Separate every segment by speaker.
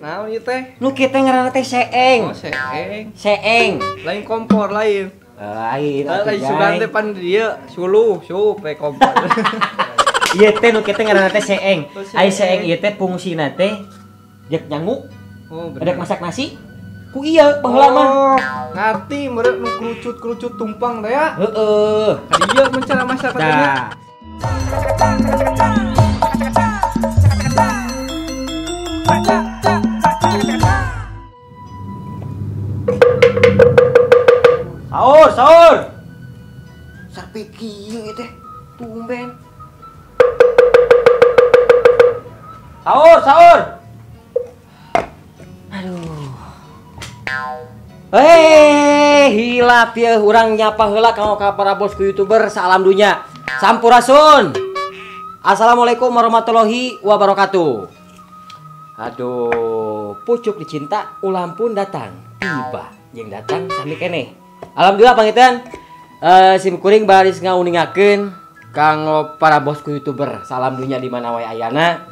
Speaker 1: Naon ieu teh?
Speaker 2: Nu kieu teh ngaranna teh seeng.
Speaker 1: Oh, seeng.
Speaker 2: Seeng.
Speaker 1: Lain kompor lain.
Speaker 2: Lain atuh.
Speaker 1: Lain sugan teh pan dieu suluh, sup we kompor.
Speaker 2: Ieu teh nu kieu teh ngaranna teh seeng. Ai seeng ieu teh fungsina teh jek nyangu.
Speaker 1: Oh, bener.
Speaker 2: Rek masak nasi. Ku iya baheula mah.
Speaker 1: Oh, ngarti meureun nu kerucut-kerucut tumpang teh ya.
Speaker 2: Heeh.
Speaker 1: Ka dieu mun cara masak teh nya.
Speaker 2: Sahur, sahur. Sampai kieu teh tumben. Sahur, sahur. Aduh. Hilap ya urang nyapa heula ka para bosku YouTuber salam dunya. Sampurasun. Assalamualaikum warahmatullahi wabarakatuh. Aduh, pucuk dicinta ulam pun datang. Tiba yang datang sami keneh. Alhamdulillah pangitan sim kuring baris ngauningakeun kanggo para bosku YouTuber salam dunya di mana wae ayana.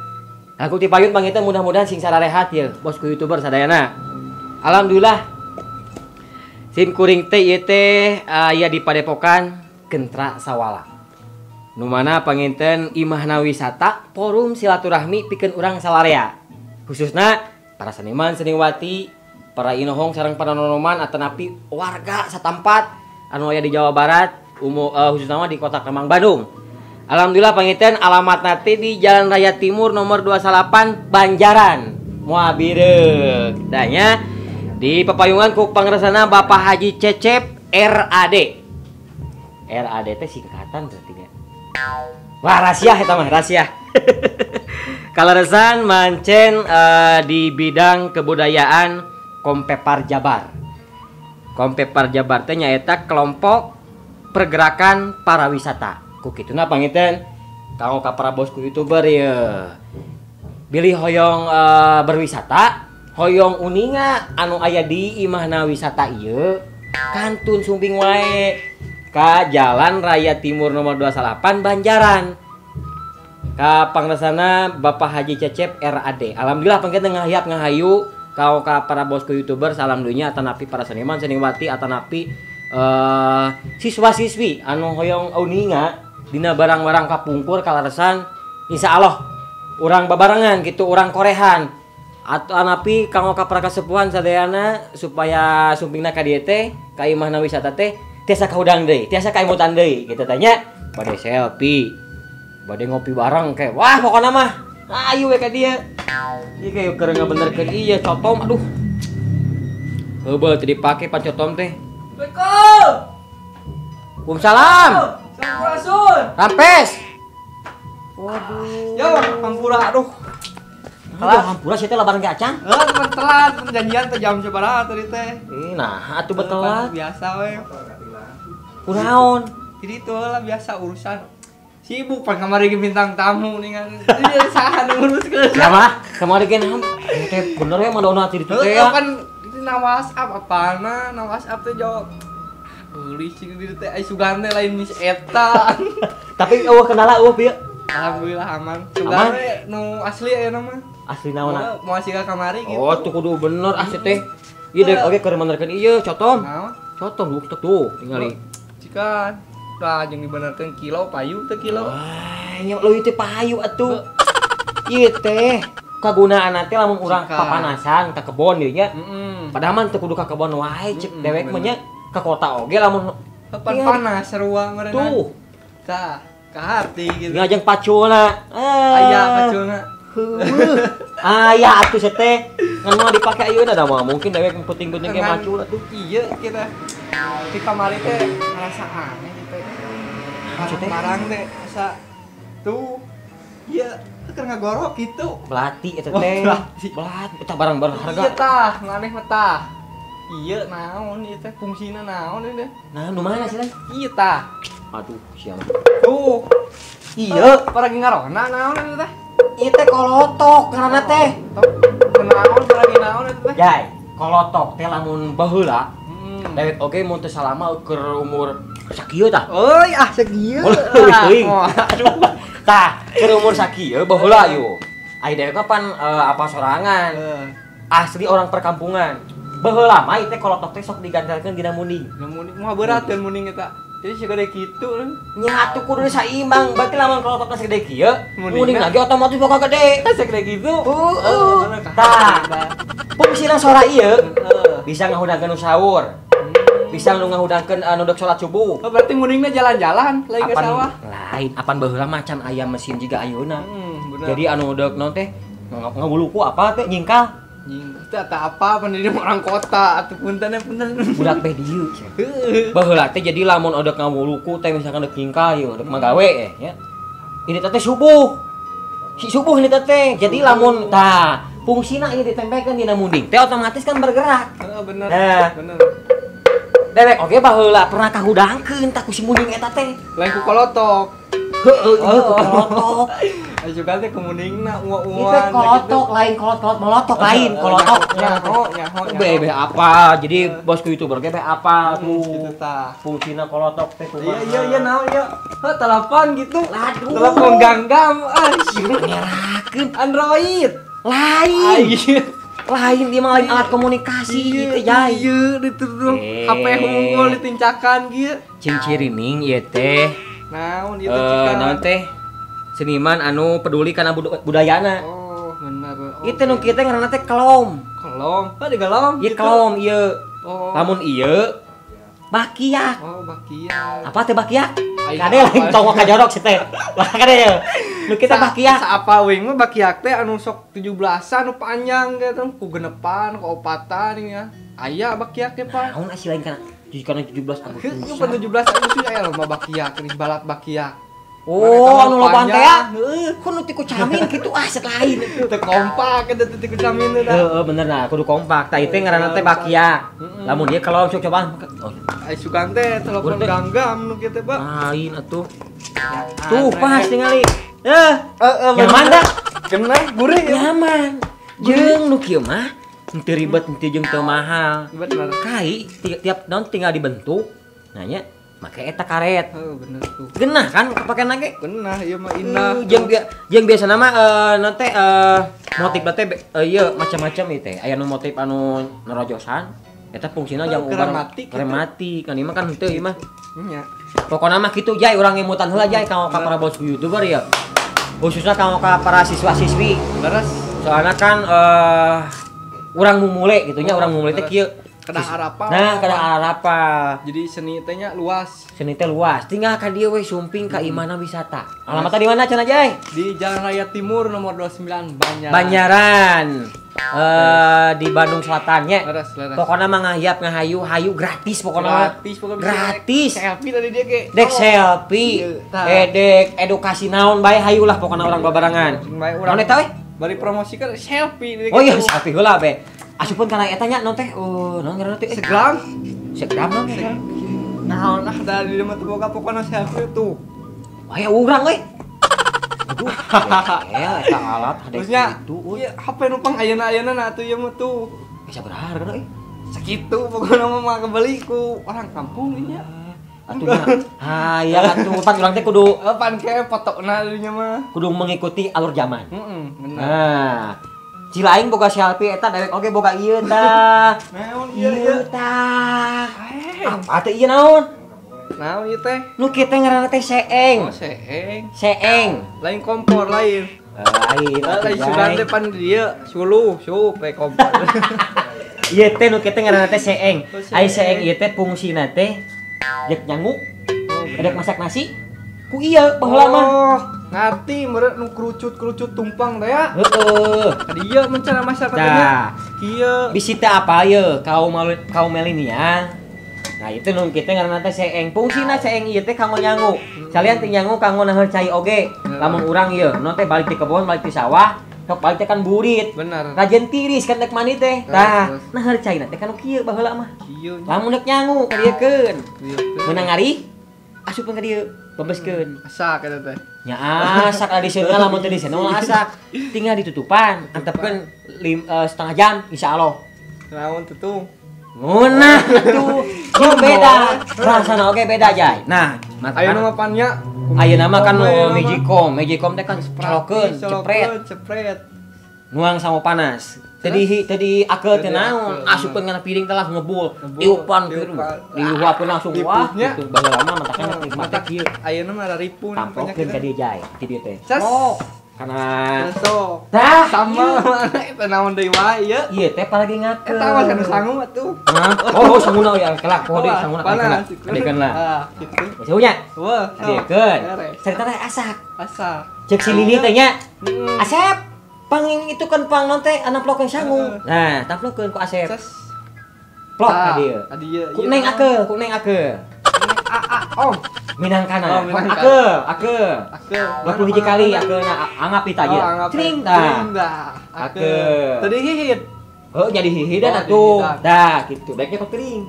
Speaker 2: Aku tipayun pangitan mudah-mudahan sing sararehat ya bosku YouTuber sadayana. Alhamdulillah sim kuring teh ieu teh aya di Padepokan Gentra Sawala. Nu mana panginten imahna wisata forum silaturahmi pikeun urang salarea. Khususna para seniman seniwati, para inohong sareng para nonoman atanapi warga satampat anu aya di Jawa Barat, khususna mah di Kota Kemang Bandung. Alhamdulillah panginten alamatna teh di Jalan Raya Timur nomor 28 Banjaran, Moal Bireuk. Tanya di papayungan ku pangresana Bapak Haji Cecep RAD. RAD teh singkatan berarti nya. Wah, rahasia eta mah, rahasia. Kaleresan mancen di bidang kebudayaan Kompepar Jabar. Kompepar Jabar teh nyaeta kelompok pergerakan para wisata. Ku kituna panginten kanggo ka para bosku YouTuber ye. Bilih hoyong berwisata, hoyong uninga anu aya di imahna wisata ieu kantun sumping wae ka Jalan Raya Timur nomor 28 Banjaran. Ka pangresana Bapak Haji Cecep RAD. Alhamdulillah panginten ngahiap ngahayu kau ka para bosku YouTuber salam dunya atanapi para seniman seniwati atanapi siswa-siswi anu hoyong uninga dina barang-barang kapungkur kalaresan insyaallah urang babarengan gitu urang korehan atau anapi kanggo ka para kasepuhan sadayana supaya sumpingna ka dieu teh ka imahna wisata teh tiasa kahudang deui tiasa kaimutan deui gitu tanya bade selfie bade ngopi bareng kayak wah pokona mah ayo we ka dieu ieu kayak keur ngabenerkeun ieu cotom aduh heubeul teu dipake pan cotom teh.
Speaker 1: Assalamualaikum.
Speaker 2: Waalaikumsalam.
Speaker 1: Sampurasun.
Speaker 2: Rampes. Waduh.
Speaker 1: Yo, hampura aduh.
Speaker 2: Telat hampura sia teh lebaran ge acan?
Speaker 1: Heuh, telat perjanjian teh jam sabaraha tadi teh.
Speaker 2: Ih, nah atuh betelat.
Speaker 1: Biasa we.
Speaker 2: Kunaon?
Speaker 1: Jadi itu lah biasa urusan. Sibuk pan kamari ge bintang tamu nih kan. Jadi saha nu nguruskeun.
Speaker 2: Siapa? Kamari ge naon? Teh bener we madona ti ditu teh ya.
Speaker 1: Kan na WhatsApp apana, na WhatsApp teh jawab. Beli sih di teh ai sugan teh lain mis eta.
Speaker 2: Tapi eueuh kendala eueuh bieu.
Speaker 1: Alhamdulillah aman. Sugan teh nu asli aya mah.
Speaker 2: Asli naonna?
Speaker 1: Moal siga kamari gitu.
Speaker 2: Oh, tuh kudu bener asli teh. Ieu deuk oge keur menerkeun ieu cotom.
Speaker 1: Naon?
Speaker 2: Cotom buk tuh tingali.
Speaker 1: Cikan. Tah jeung dibenerkeun kilo payu teh kilo.
Speaker 2: Wah, nya leuwih teh payu atuh. Ieu teh kagunaan teh lamun urang papanasan ka kebon ieu nya. Padahal mah teu kudu ka kebon wae cek dewek mah nya ka kota oge lamun
Speaker 1: pan panas sarua meureun.
Speaker 2: Tuh.
Speaker 1: Tah, ka hati gitu.
Speaker 2: Ngajeng paculna.
Speaker 1: Aya paculna.
Speaker 2: Heueuh. Aya atuh teh. Ngan moal dipake ayeuna da mah mungkin dewek penting-penting ge macul atuh.
Speaker 1: Iya kita di kamari teh ngarasa aneh gitu. Barang teh asa tuh. Iya, keur ngagorok gitu.
Speaker 2: Belati eta teh. Belati eta barang berharga.
Speaker 1: Iya tah, maneh mah tah. Iya naon ieu teh fungsina naon ieu teh?
Speaker 2: Nah, nu mana sih teh?
Speaker 1: Iya tah.
Speaker 2: Aduh, siapa?
Speaker 1: Tuh.
Speaker 2: Iya,
Speaker 1: paragi ngarona naon ieu teh?
Speaker 2: Ieu teh kolotok ngaranna teh.
Speaker 1: Naon paragi naon ieu teh?
Speaker 2: Jai, kolotok teh lamun baheula. Dewek oge mun teu salama keur umur sakieu tah.
Speaker 1: Euy, ah sakieu.
Speaker 2: Aduh. Tah, keur umur sakieu baheula yo. Ai dewek mah pan apa sorangan. Asli orang perkampungan. Baheula mah ieu teh kolotok teh sok digantelkeun dina munding.
Speaker 1: Dina munding mah berat kan munding eta. Jadi segede kitu kan.
Speaker 2: Nya atuh kudu saimbang. Berarti lamun kolotokna segede kieu, munding lagi otomatis bakal gede.
Speaker 1: Segede kitu.
Speaker 2: Heeh. Tah. Fungsina sora ieu bisa ngahudangkeun nu sahur. Bisa nu ngahudangkeun anu dek salat subuh.
Speaker 1: Oh, berarti mundingna jalan-jalan lain ke sawah.
Speaker 2: Lain, apan baheula macan ayam mesin jiga ayeuna. Jadi anu dek naon teh ngawuluku apa teh nyingkal.
Speaker 1: Nyingkal teh apa pan di orang kota atuh punten punten.
Speaker 2: Budak teh dieu. Baheula teh jadi lamun odek ngawuluku teh misalkan dek nyingkal ieu dek magawe ya. Ini teh subuh. Si subuh ini teh. Jadi lamun tah fungsina ieu ditempelkeun dina munding teh otomatis kan bergerak.
Speaker 1: Heeh bener.
Speaker 2: Nah,
Speaker 1: bener.
Speaker 2: Dewek oge baheula pernah kahudangkeun tah ku si munding eta teh.
Speaker 1: Lain ku kolotok.
Speaker 2: Heeh, ieu ku kolotok.
Speaker 1: Ayo teh kumundingna uwa-uwan.
Speaker 2: Itu kolotok lain kolot-kolot molotok lain kolotok.
Speaker 1: Nyaho nyaho.
Speaker 2: Bebe apa? Jadi bosku YouTuber ge be apa tuh?
Speaker 1: Gitu tah.
Speaker 2: Fungsina kolotok teh kumaha?
Speaker 1: Iya iya iya naon ieu. Heuh telepon gitu.
Speaker 2: Aduh.
Speaker 1: Telepon genggam. Ah,
Speaker 2: ngerakeun
Speaker 1: Android.
Speaker 2: Lain. Lain dia mah lain alat komunikasi gitu ya.
Speaker 1: Iya, dituduh HP unggul ditincakan kieu.
Speaker 2: Cing-cirining ieu teh.
Speaker 1: Naon ieu teh?
Speaker 2: Naon teh? Seniman anu peduli kana budayana.
Speaker 1: Oh, bener. Oh,
Speaker 2: itu nu kieu teh ngaranna teh kelom.
Speaker 1: Kelom. Oh, digelom.
Speaker 2: Ieu kelom ieu.
Speaker 1: Oh.
Speaker 2: Lamun ieu bakiak.
Speaker 1: Oh, bakiak.
Speaker 2: Apa teh bakiak? Kade lain tong kajorok si teh. Lah kade ieu. Nu kieu teh bakiak.
Speaker 1: Saapa wing mah bakiak teh anu sok 17-an nu panjang gitu, ku genepan, ku opatan ya. Aya bakiak teh, Pak.
Speaker 2: Naon asih lain kana 17 Agustus.
Speaker 1: Ieu pan 17 Agustus aya lomba bakiak, geus balap bakiak.
Speaker 2: Oh, anu loba teh ya. Heuh, ku nu ti kucamin kitu ah set lain.
Speaker 1: Teu kompak eta teh ti kucamin teh.
Speaker 2: Heeh, bener nah, kudu kompak. Tah ieu teh ngaranna teh bakiak. Lamun ieu kalau sok cobaan.
Speaker 1: Ai sugan teh telepon genggam nu kieu teh, Pak.
Speaker 2: Lain atuh. Tuh pas tingali. Heuh, nyaman dah.
Speaker 1: Kena gurih
Speaker 2: nyaman. Jeung nu kieu mah henteu ribet henteu jeung teu mahal.
Speaker 1: Bener.
Speaker 2: Kai tiap naon tinggal dibentuk. Nanya make eta karet.
Speaker 1: Heeh, bener tuh.
Speaker 2: Genah kan kepakean lagi?
Speaker 1: Genah, ieu mah indah.
Speaker 2: Jeung biasana mah naon teh motif teh ieu macam-macam ieu teh. Aya nu motif anu nerojosan, eta fungsina jang
Speaker 1: krematik.
Speaker 2: Krematik kan ieu mah kan henteu ieu mah.
Speaker 1: Nya.
Speaker 2: Pokona mah kitu jai urang ngemutan heula jai ka para bos YouTuber ya. Khususnya ka para siswa-siswi.
Speaker 1: Leres.
Speaker 2: Soalna kan urang mumule gitu nya, urang mumule teh kieu.
Speaker 1: Kedah arapa.
Speaker 2: Nah, kedah arapa.
Speaker 1: Jadi seni teh nya luas.
Speaker 2: Seni teh luas. Tinggal ka dieu we sumping ka imana wisata. Alamatna di mana cenah Jai?
Speaker 1: Di Jalan Raya Timur nomor 29 Banyaran.
Speaker 2: Banyaran. Di Bandung Selatan nya.
Speaker 1: Leres, leres.
Speaker 2: Pokona mah ngahiap ngahayu, hayu gratis pokona.
Speaker 1: Gratis pokona.
Speaker 2: Gratis.
Speaker 1: Selfie tadi dia ge.
Speaker 2: Dek selfie. Dek edukasi naon bae hayu lah pokona urang babarengan. Naon eta we?
Speaker 1: Bari promosi kan selfie.
Speaker 2: Oh iya, selfie heula be. Asupun kana eta nya naon teh? Naon ngaranna teh?
Speaker 1: Segram.
Speaker 2: Segram naon?
Speaker 1: Naon ah da di mah teu boga pokona selfie tuh.
Speaker 2: Wah, urang euy. Aduh, eta alat hade
Speaker 1: kitu euy. HP numpang ayeuna-ayeuna na atuh ieu mah tuh.
Speaker 2: Bisa berharga euy.
Speaker 1: Sakitu pokona mah kebeli ku orang kampung nya.
Speaker 2: Atuh nya. Hayang atuh pan urang teh kudu
Speaker 1: pan ke fotona dinya mah.
Speaker 2: Kudu mengikuti alur zaman.
Speaker 1: Heeh, bener.
Speaker 2: Nah. Cila aing boga selfie eta dewek oge boga ieu tah.
Speaker 1: Naon ieu ieu
Speaker 2: tah. Apa teh ieu naon?
Speaker 1: Naon ieu teh?
Speaker 2: Nu kieu teh ngaranna teh seeng.
Speaker 1: Oh, seeng.
Speaker 2: Seeng.
Speaker 1: Lain kompor lain.
Speaker 2: Lain.
Speaker 1: Lain sugan teh pan dieu suluh, sup we kompor.
Speaker 2: Ieu teh nu kieu teh ngaranna teh seeng. Ai seeng ieu teh fungsina teh dek nyangu, dek masak nasi. Ku ieu baheula mah.
Speaker 1: Oh, ngarti meureun nu kerucut-kerucut tumpang teh ya.
Speaker 2: Heeh.
Speaker 1: Ka dieu mencara masak katanya. Kieu.
Speaker 2: Bisi teh apa ieu kaum kaum milenial. Nah, itu nu kieu teh ngaranna teh seeng. Fungsina seeng ieu teh kanggo nyangu. Salian teh nyangu kanggo naheul cai oge. Lamun urang ieu nu teh balik ti kebon, balik ti sawah, sok balik teh kan burit.
Speaker 1: Bener.
Speaker 2: Rajin tiris kan dek mandi teh. Tah, naheul caina teh kanu kieu baheula mah.
Speaker 1: Kieu.
Speaker 2: Lamun dek nyangu ka dieukeun. Meunang ngari asupkeun ka dieu. Bebeskeun.
Speaker 1: Asak eta teh.
Speaker 2: Nya asak lah diseunna lamun teu diseunna mah asak. Tinggal ditutupan, antepkeun setengah jam insyaallah.
Speaker 1: Naon tutung?
Speaker 2: Ngeunah atuh. Jeung beda. Rasana oge beda jai. Nah,
Speaker 1: ayeuna mah pan nya.
Speaker 2: Ayeuna mah kan Magicom, Magicom teh kan colokeun, cepret.
Speaker 1: Cepret.
Speaker 2: Nuang sangu panas. Tadi akel teh naon, asupkeun kana piring teh langsung ngebul. Tiupan kieu. Dihuapkeun langsung wah gitu. Baheula mah matakan nikmat teh kieu.
Speaker 1: Ayeuna mah raripun
Speaker 2: tamplokeun ka dieu jai, ti dieu teh. Oh, kana
Speaker 1: tah sama eta naon deui wae ieu.
Speaker 2: Ieu teh palagi ngakeul.
Speaker 1: Eta mah kana sangu atuh.
Speaker 2: Oh, sanguna ya kelak poho deui sanguna kelak. Adekeun lah.
Speaker 1: Ah, kitu.
Speaker 2: Geus nya.
Speaker 1: Wah,
Speaker 2: adekeun. Cerita teh asak.
Speaker 1: Asak.
Speaker 2: Cek si Lili teh nya. Asep. Panging itu kan pang non teh anamplokeun sangu. Nah, tamplokeun ku Asep. Plok ka dieu. Ku neng akeul, ku neng akeul.
Speaker 1: A om.
Speaker 2: Minangkana. Akeul, akeul. Akeul. 20 hiji kali akeulna angap kita ieu. Cring tah. Akeul.
Speaker 1: Tadi hihid.
Speaker 2: Heuh jadi hihidan atuh. Dah kitu. Baiknya kok piring.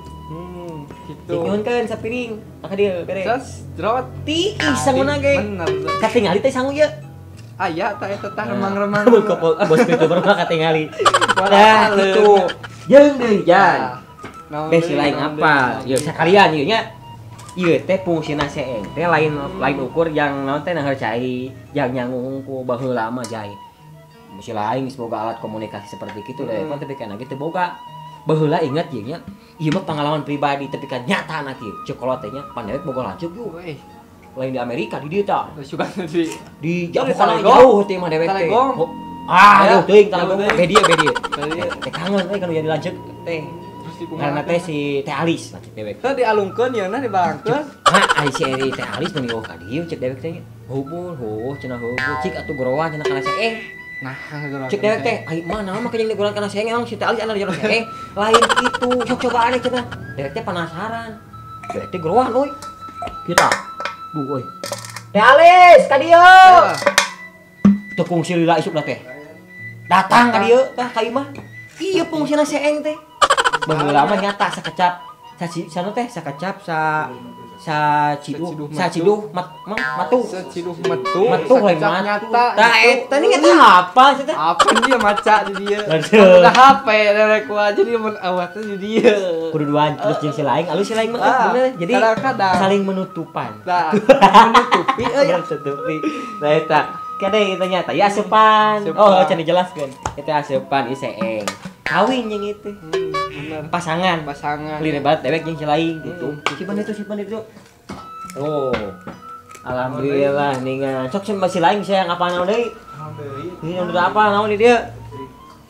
Speaker 1: Gitu.
Speaker 2: Nyuhunkeun sapiring ka dieu beres.
Speaker 1: Terus jerot
Speaker 2: tiis sanguna ge. Katingali teh sangu ieu.
Speaker 1: Aya tah eta tah remang-remang.
Speaker 2: Bos YouTuber mah katingali. Nah, kitu. Jeung deui jan. Beh si lain apa? Ieu sakalian ieu nya. Ieu teh fungsina seeng teh lain lain ukur yang naon teh nahar cai, yang nyangu ku baheula mah jai. Si lain geus boga alat komunikasi seperti kitu deh, pan tapi kana ge teu boga. Baheula inget ieu nya. Ieu mah pengalaman pribadi tapi kan nyata na kieu. Ceuk kolot teh nya pan dewek boga lanceuk yeuh. Lain di Amerika di dieu tah. Di jauh kana jauh teh mah dewek teh. Ah, jauh teuing Talagung be dieu be dieu. Teh kangen euy kana jadi lanceuk teh. Karena teh si Teh Alis lanceuk dewek.
Speaker 1: Teh dialungkeun yeuna dibalangkeun.
Speaker 2: Hah, ai si Eri Teh Alis meuni ka dieu ceuk dewek teh. Hubul, heuh cenah hubul cik atuh gorowan cenah kana seeng.
Speaker 1: Nah, gorowan.
Speaker 2: Cek dewek teh, ai mah naon mah jeung digorowan kana seeng emang si Teh Alis anu di jero seeng. Lain kitu, sok cobaan cenah. Dewek teh penasaran. Dewek teh gorowan euy. Kita duh euy. Teh Alis ka dieu. Teu kungsi lila isukna teh. Datang ka dieu tah ka imah. Ieu fungsina seeng teh. Baheula mah nyata sakecap sana teh sakecap sa ciduh matu
Speaker 1: ciduh metu
Speaker 2: metu lain matu tah eta nih eta apa sih teh
Speaker 1: apa dia maca di dia udah HP dewek gua jadi mun awatnya di dia
Speaker 2: kudu duaan terus jeung si lain alus si lain mah bener jadi saling menutupan
Speaker 1: tah menutupi euy
Speaker 2: menutupi nah eta kade eta nyata ya asupan oh can dijelaskeun eta asupan ieu seeng kawin jeung itu pasangan lirebat dewek jeung si lain gitu simpan itu oh alhamdulillah ningan sok si lain saya ngapa naon deui ini udah apa naon di dieu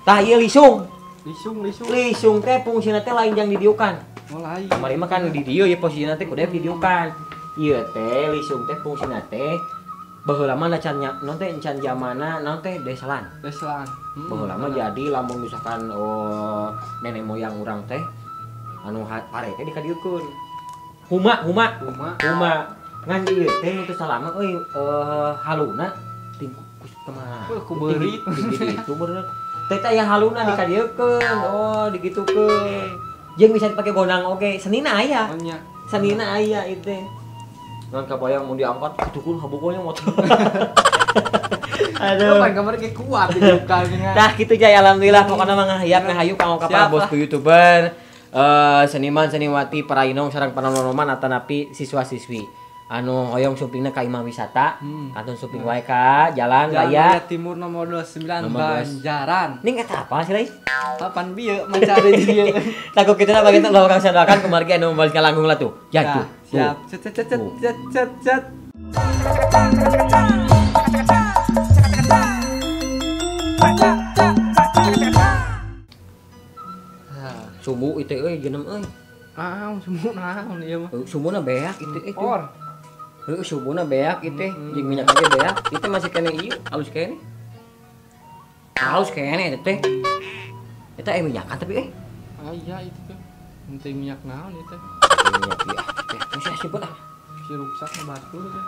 Speaker 2: tah ieu lisung lisung teh fungsina teh lain jang didiukan
Speaker 1: oh lain
Speaker 2: kamari mah kan di dieu ieu posisina teh kudu didiukan ieu teh lisung teh fungsina teh baheula mah can naon teh can jamanna naon teh deselan baheula mah jadi lamun misalkan nenek moyang urang teh anu pare teh dikadieukeun huma ngan ieu teh nu teu salama euy haluna ting kumaha
Speaker 1: ku beurit
Speaker 2: itu bener teh teh aya haluna dikadieukeun oh digitukeun jeung bisa dipake gondang oge senina aya senina aya ieu teh ngan kabayang mau diangkat kitu kun habukonya motor. Aduh.
Speaker 1: Kapan kamar ge kuat dibuka nya.
Speaker 2: Tah kitu jaya alhamdulillah pokona mah ngahiap ngahayu kanggo ka para bosku YouTuber, seniman seniwati para inong sareng panonoman atanapi siswa-siswi. Anu hoyong sumpingna ka imah wisata, kantun sumping wae ka Jalan Raya
Speaker 1: Timur nomor 29 Banjaran.
Speaker 2: Ning eta apa sih lain?
Speaker 1: Papan bieu maca di dieu.
Speaker 2: Tah ku kitu na bagian teh urang sandakan kumargi anu balik ka langgung lah tuh. Ya tuh.
Speaker 1: Siap. Cet cet cet cet cet cet.
Speaker 2: Sumbu itu euy genem euy.
Speaker 1: Naon sumbu naon ieu mah?
Speaker 2: Sumbuna beak itu euy. Heuh sumbuna beak itu jeung minyak ge beak. Itu masih kene ieu halus kene. Halus kene eta teh. Eta minyakan tapi euy.
Speaker 1: Ah iya itu teh. Penting minyak naon ieu teh?
Speaker 2: Minyak ieu. Masih simpen ah.
Speaker 1: Si ruksak batu teh.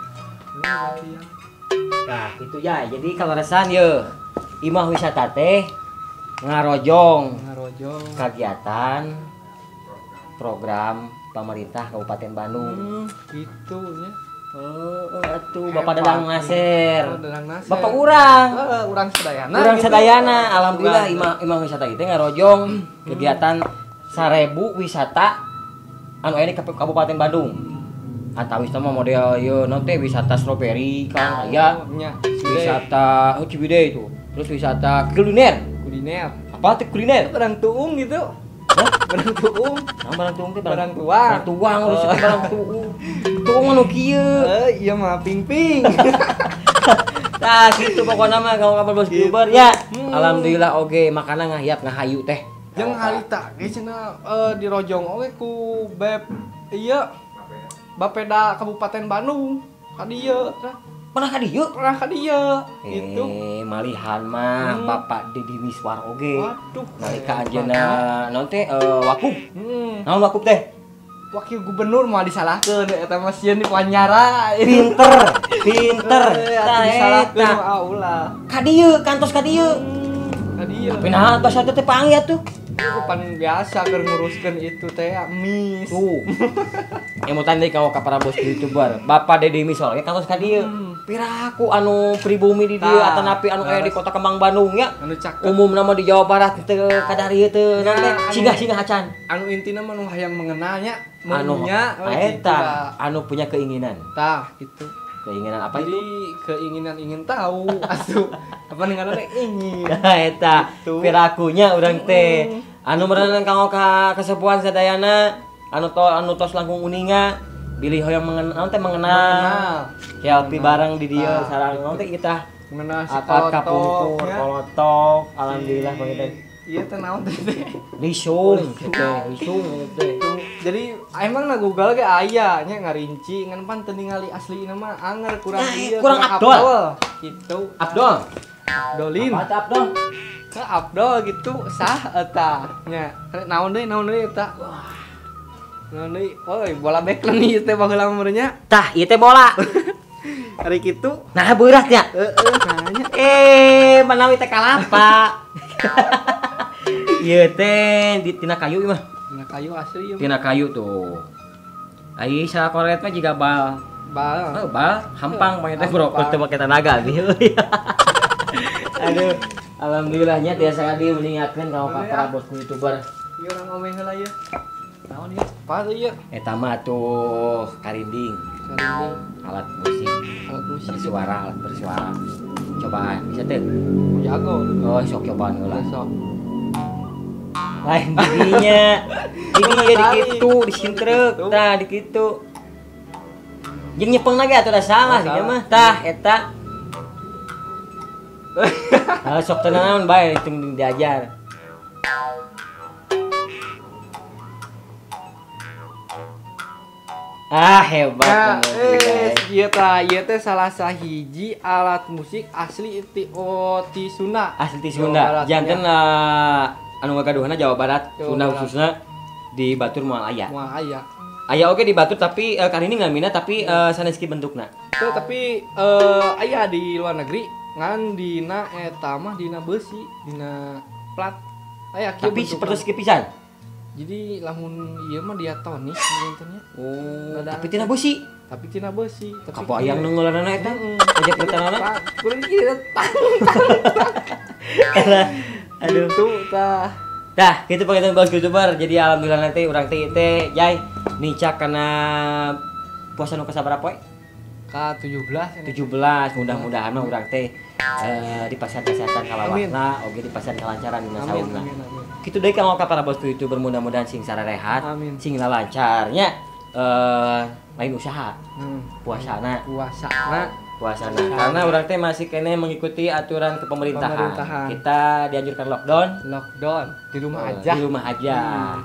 Speaker 2: Nah, itu ya. Jadi kalau resan ye imah wisata teh ngarojong kegiatan program pemerintah Kabupaten Bandung.
Speaker 1: Gitu nya.
Speaker 2: Atuh Bapak Dadang Naser.
Speaker 1: Oh, Dadang Naser.
Speaker 2: Bapak urang.
Speaker 1: Urang sadayana.
Speaker 2: Urang
Speaker 1: gitu.
Speaker 2: Sadayana. Alhamdulillah imah wisata itu ngarojong kegiatan 1000 wisata anu aya di Kabupaten Bandung. Atawis mah model ieu naon teh wisata strawberry kan aya. Wisata Ciwidey itu. Terus wisata kuliner.
Speaker 1: Kuliner.
Speaker 2: Apa tuh kuliner?
Speaker 1: Barang tuung gitu.
Speaker 2: Hah?
Speaker 1: Barang tuung.
Speaker 2: Nah, barang tuung teh
Speaker 1: barang tuang.
Speaker 2: Barang tuang urus teh barang tuung. Tuung anu kieu.
Speaker 1: Iya mah ping-ping.
Speaker 2: Tah gitu pokokna mah kanggo ka bos youtuber ya. Alhamdulillah oge makanan ngahiap ngahayu teh.
Speaker 1: Jeung harita ge cenah dirojong oge ku Beb ieu Bapeda Kabupaten Bandung ka dieu tah.
Speaker 2: Pernah ka dieu?
Speaker 1: Pernah ka dieu gitu.
Speaker 2: Malihan mah Bapak Deddy Miswar oge.
Speaker 1: Waduh,
Speaker 2: nalika anjeunna naon teh wakub. Naon wakub teh?
Speaker 1: Wakil gubernur mah disalahkeun eta mah sieun dipanyara.
Speaker 2: Pinter, pinter.
Speaker 1: Tah disalahkeun mah ulah.
Speaker 2: Ka dieu, kantos ka dieu.
Speaker 1: Ka dieu.
Speaker 2: Tapi naha basa teh panggih atuh.
Speaker 1: Pan biasa keur nguruskeun itu teh mis.
Speaker 2: Tuh. Emutan deui ka para bos YouTuber. Bapak Deddy Miswar ge kantos ka dieu. Piraku anu pribumi di dieu atanapi anu aya di Kota Kembang Bandung nya.
Speaker 1: Anu cakep.
Speaker 2: Umumna mah di Jawa Barat teu kadarieu teu naon teh singgah-singgah acan.
Speaker 1: Anu intina mah nu hayang mengenalnya,
Speaker 2: anu eta anu punya keinginan.
Speaker 1: Tah gitu.
Speaker 2: Keinginan apa
Speaker 1: jadi,
Speaker 2: itu?
Speaker 1: Keinginan ingin tahu asuh. Apa ngaranna ingin.
Speaker 2: Nah eta pirakunya urang teh. Anu meureunan kanggo ka kasepuhan sadayana anu to anu tos langkung uninga bilih hoyong mengenal teh mengenal. Selfie bareng di dieu sareng naon teh kita
Speaker 1: mengenal si
Speaker 2: kolotok, kolotok. Alhamdulillah panginten.
Speaker 1: Iya teh naon teh?
Speaker 2: Lisung teh, lisung teh.
Speaker 1: Jadi emang na Google ge aya nya ngarinci ngan pan teu ningali aslina mah anger kurang ieu
Speaker 2: kurang Abdol.
Speaker 1: Gitu.
Speaker 2: Abdol.
Speaker 1: Abdolin.
Speaker 2: Apa teh Abdol?
Speaker 1: Ke Abdol gitu sah eta nya. Naon deui eta?
Speaker 2: Wah.
Speaker 1: Naon deui? Oi, bola bekel ieu teh baheula mah nya.
Speaker 2: Tah, ieu teh bola.
Speaker 1: Hari kitu.
Speaker 2: Nah, beurat nya.
Speaker 1: Heeh, nanya.
Speaker 2: Manawi teh kalapa. Ieu teh di tina kayu ieu mah.
Speaker 1: Tina kayu asli ieu.
Speaker 2: Tina kayu tuh. Ai sakoret mah jiga bal.
Speaker 1: Bal.
Speaker 2: Oh, bal hampang mah teh bro, teu make tenaga. Aduh, alhamdulillahnya tiasa di mengingatkeun ka para bos YouTuber.
Speaker 1: Ieu urang omeh heula ieu. Naon ieu? Apa tuh ieu?
Speaker 2: Eta mah tuh karinding.
Speaker 1: Karinding.
Speaker 2: Alat musik.
Speaker 1: Alat musik.
Speaker 2: Bersuara, alat bersuara. Cobaan bisa teh?
Speaker 1: Jago.
Speaker 2: Oh, sok cobaan heula.
Speaker 1: Sok.
Speaker 2: Lain dirinya. Ini ya di kitu, di sintrek, tah di kitu. Jeung nyepeng lagi atuh da salah ieu mah. Tah eta. Hal sok teu naon bae teu diajar. Ah hebat
Speaker 1: nah, ieu tah ieu teh salah sahiji alat musik asli ti ti Sunda.
Speaker 2: Asli ti Sunda. Janten anu ngagaduhna Jawa Barat, Sunda khususna di Batur moal aya.
Speaker 1: Moal aya.
Speaker 2: Aya oge di Batur tapi kali ini ngamina tapi sanes ki bentukna.
Speaker 1: Tuh tapi aya di luar negeri ngan dina eta mah dina beusi, dina plat. Aya kieu
Speaker 2: tapi seperti ki pisan.
Speaker 1: Jadi lamun ieu mah diatonis nya.
Speaker 2: Oh, tapi tina beusi.
Speaker 1: Tapi tina beusi.
Speaker 2: Tapi kabayang nu ngeulanana eta. Aja petanana.
Speaker 1: Kurang kieu tang.
Speaker 2: Aduh
Speaker 1: tuh tah.
Speaker 2: Dah, gitu panginten bos YouTuber. Jadi alhamdulillah nanti urang teh teh jai nicak kana puasa nu kasabaraha poe?
Speaker 1: Ka 17.
Speaker 2: 17. Mudah-mudahan mah urang teh di pasar kesehatan kalawasna oge di pasar kelancaran dina saumna. Kitu deui kanggo ka para bos YouTuber mudah-mudahan sing sarehat, sing lancarnya lain usaha. Puasana. Puasana. Karena urang teh masih kene mengikuti aturan kepemerintahan. Kita dianjurkan lockdown.
Speaker 1: Lockdown di rumah aja.
Speaker 2: Di rumah aja.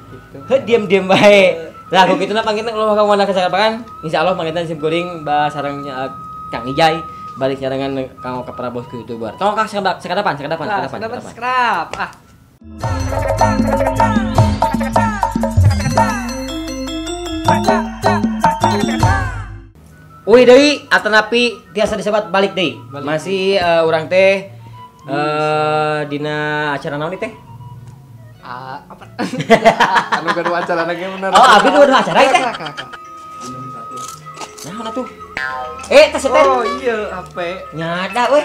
Speaker 2: Gitu. Heuh diam-diam bae. Lah ku kituna panginten ulah ka mana kasarapan. Insyaallah panginten sim kuring sareng Kang Ijai balik nyarengan kanggo ka para bos YouTuber. Tong Kang sakadapan.
Speaker 1: Skrap. Ah.
Speaker 2: Uih deui atanapi tiasa disebat balik deui. Masih urang teh dina acara naon teh?
Speaker 1: Apa? Anu gaduh acara lagi bener.
Speaker 2: Oh, abi gaduh acara teh. Naon atuh? Tas teh.
Speaker 1: Oh iya, HP.
Speaker 2: Nyada euy.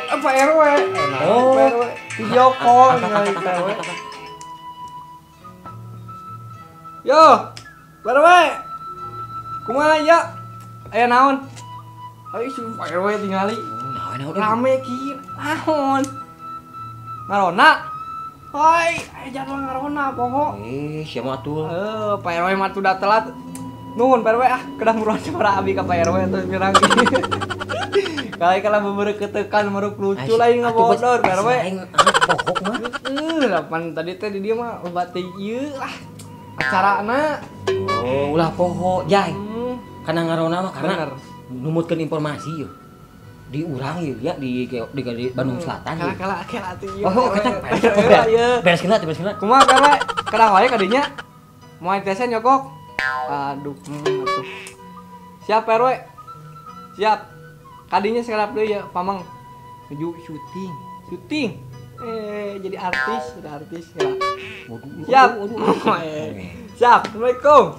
Speaker 1: Apa RW?
Speaker 2: Oh,
Speaker 1: RW. Video call ningali RW. Yo, RW. Kumaha ya? Aya naon? Ayo si RW tingali.
Speaker 2: Naon
Speaker 1: Rame kieu. Naon? Ngarona. Hoi, aya jadwal ngarona poho.
Speaker 2: Sia mah atuh.
Speaker 1: Pak RW mah tuh udah telat. Nuhun Pak RW ah, kedah muruan sabaraha abi ka Pak RW terus mirang. Kali kala bebereketekan meruk lucu lain ngabodor Pak RW.
Speaker 2: Aing poho mah.
Speaker 1: Heeh, tadi teh di dieu mah obat teh ieu lah. Acarana.
Speaker 2: Oh, ulah poho jai. Karena ngarona mah karena numutkeun informasi yeuh. Di urang ieu ya di Bandung Selatan.
Speaker 1: Kala kala atuh ieu.
Speaker 2: Oh, kacang. Beres kena, beres kena.
Speaker 1: Kumaha Pak RW? Kedah wae ka dinya? Moal tesen nyokok. Aduh, atuh. Siap Pak RW. Siap. Kadinya sekarang deui ya, Pamang. Menuju syuting. Syuting. Jadi artis, udah artis ya. Siap. Siap. Assalamualaikum.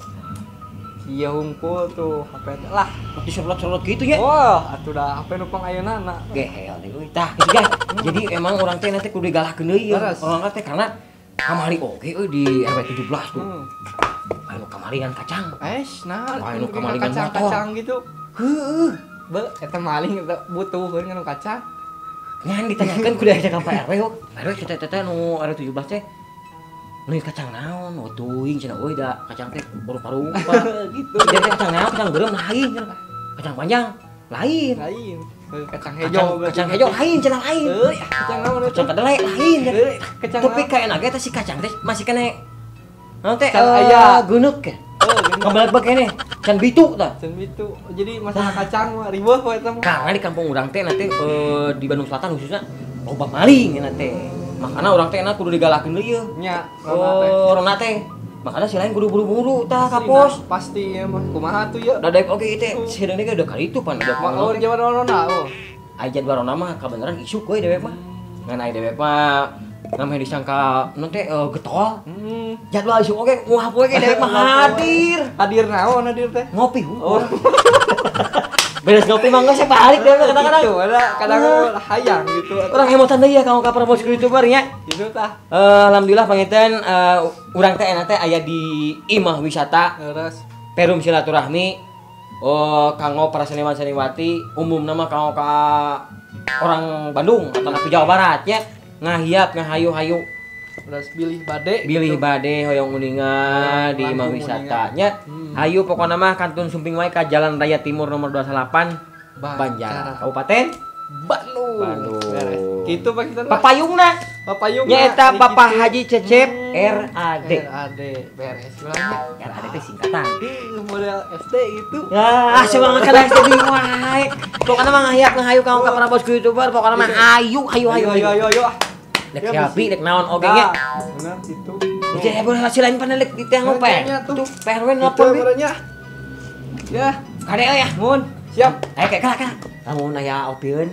Speaker 1: Iya hungkul tuh HP lah.
Speaker 2: Disorot-sorot gitu ya.
Speaker 1: Wah, atuh dah HP nu pang ayeuna na.
Speaker 2: Gehel deui euy. Tah, kitu guys. Jadi emang orang teh nanti kudu digalahkeun deui ya. Orang teh karena kamari oge euy di RW 17 tuh. Anu kamalingan kacang.
Speaker 1: Nah,
Speaker 2: anu kamalingan
Speaker 1: kacang gitu.
Speaker 2: Heueuh.
Speaker 1: Be, eta maling eta butuh nu kacang.
Speaker 2: Ngan ditanyakeun kudu aya ka Pak RW. Pak RW teh nu RW 17 teh. Nu kacang naon? Oh teuing cenah euy da kacang teh paru-paru
Speaker 1: gitu.
Speaker 2: Jadi kacang naon? Kacang beureum lain cenah. Kacang panjang lain.
Speaker 1: Lain. Kacang hejo.
Speaker 2: Kacang hejo lain cenah lain.
Speaker 1: Euy, kacang naon eta?
Speaker 2: Kacang kedelai lain cenah.
Speaker 1: Kacang.
Speaker 2: Tapi kaena ge teh si kacang teh masih kene naon teh aya geuneuk ke. Kabalak keneh. Can bitu tah.
Speaker 1: Can bitu. Jadi masalah kacang mah riweuh we eta mah.
Speaker 2: Karena di kampung urang teh nanti di Bandung Selatan khususnya loba maling nya teh. Makana urang teh kudu digalahkeun deui yeuh.
Speaker 1: Nya,
Speaker 2: rona teh. Makana si lain kudu buru-buru tah ka pos.
Speaker 1: Pasti ya mah kumaha tuh yeuh.
Speaker 2: Da daek oge teh sideung ge udah kali itu pan udah.
Speaker 1: Mah jadwal rona oh.
Speaker 2: Aya jadwal rona mah kabeneran isuk we dewek mah. Ngan aya dewek mah namanya disangka non teh getol. Jadwal isuk oge moal poe ge dewek mah hadir.
Speaker 1: Hadir naon hadir teh?
Speaker 2: Ngopi. Oh. Beres ngopi mah geus balik dewek kadang-kadang.
Speaker 1: Gitu, kadang hayang gitu.
Speaker 2: Urang emotan deui ya kamu ka para bosku YouTuber nya.
Speaker 1: Gitu tah.
Speaker 2: Alhamdulillah panginten urang teh enak teh aya di Imah Wisata.
Speaker 1: Leres.
Speaker 2: Perum Silaturahmi. Oh, kanggo para seniman seniwati umumna mah kanggo ka orang Bandung atau ke Jawa Barat ya. Ngahiap ngahayu-hayu.
Speaker 1: Terus bilih bade.
Speaker 2: Bilih bade hoyong uninga di Imah Wisata nya. Hayu pokona mah kantun sumping wae ka Jalan Raya Timur nomor 28 Banjar, Kabupaten
Speaker 1: Bandung.
Speaker 2: Bandung.
Speaker 1: Gitu Pak kita.
Speaker 2: Papayungna.
Speaker 1: Papayungna.
Speaker 2: Nyaeta Bapak Haji Cecep RAD.
Speaker 1: RAD beres ulangnya.
Speaker 2: RAD teh singkatan.
Speaker 1: Model SD gitu.
Speaker 2: Ya, semangat kana SD wae. Pokona mah ngahiap ngahayu ka para bosku YouTuber, pokona mah ayu ayu ayu
Speaker 1: ayu ayu ayu.
Speaker 2: Dek selfie dek naon oge nya.
Speaker 1: Bener gitu.
Speaker 2: Jadi heboh hasil lain panel di teh ngopi. Tuh Pak RW nelpon
Speaker 1: we. Ya,
Speaker 2: kade euy ya.
Speaker 1: Mun, siap.
Speaker 2: Ayo kayak kalah. Lamun aya opieun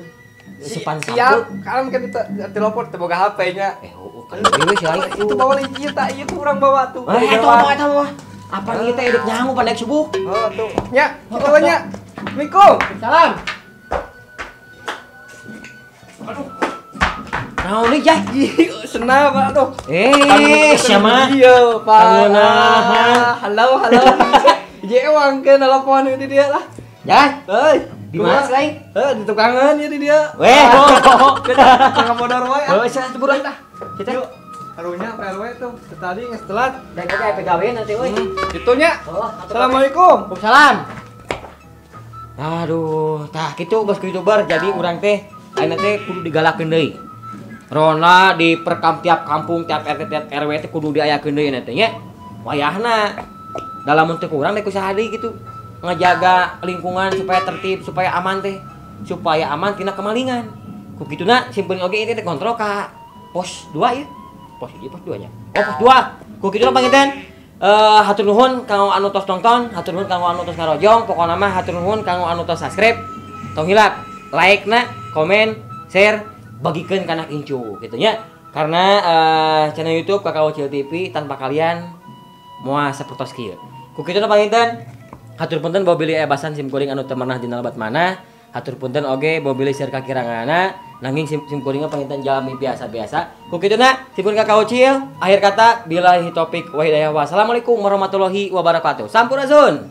Speaker 2: sepan
Speaker 1: siap. Kalem kan telepon teu boga HP nya.
Speaker 2: Heueuh kan deui si lain.
Speaker 1: Itu bawa ieu tah ieu kurang bawa tuh.
Speaker 2: Eta eta mah. Apa ieu teh edek nyangu pandek subuh.
Speaker 1: Oh tuh. Nya, kitu nya. Assalamualaikum.
Speaker 2: Salam.
Speaker 1: Aduh.
Speaker 2: Naon deui jai?
Speaker 1: Senang Pak tuh.
Speaker 2: Siapa?
Speaker 1: Iya, Pak.
Speaker 2: Halo,
Speaker 1: halo. Hiji ewang ke telepon di dia lah.
Speaker 2: Ya.
Speaker 1: Heuy,
Speaker 2: di mana selain?
Speaker 1: Heuh, di tukangan ieu di dia.
Speaker 2: Weh,
Speaker 1: tukang bodor wae.
Speaker 2: Heuh, sia buruan tah. Kita
Speaker 1: yuk. Karunya Pak RW tuh tadi geus telat.
Speaker 2: Dan oge PGW nanti euy.
Speaker 1: Kitu nya. Assalamualaikum.
Speaker 2: Waalaikumsalam. Aduh, tah kitu bosku YouTuber jadi urang teh ayeuna teh kudu digalakeun deui. Rona di perkam tiap kampung, tiap RT, tiap RW teh kudu diayakeun deui nanti nya. Wayahna dalam untuk urang teh kusaha deui gitu. Ngejaga lingkungan supaya tertib, supaya aman teh. Supaya aman tina kemalingan. Ku kituna simpen oge ieu teh kontrol ka pos 2 ya. Pos 1, pos 2 nya. Oh, pos 2. Ku kituna panginten hatur nuhun kanggo anu tos nonton, hatur nuhun kanggo anu tos ngarojong, pokona mah hatur nuhun kanggo anu tos subscribe. Tong hilap like na, komen, share, bagikeun kana incu gitu nya. Karena channel YouTube Kakak Ucil TV tanpa kalian moal sapertos kieu. Ku kituna panginten hatur punten bau bilih ebasan sim kuring anu teu meunah dina lebat mana, hatur punten oge bau bilih seur kakiranganana, nanging sim kuring mah panginten jalmi biasa-biasa. Ku kituna sim kuring Kakak Ucil, akhir kata billahi taufik wa hidayah. Wassalamualaikum warahmatullahi wabarakatuh. Sampurasun.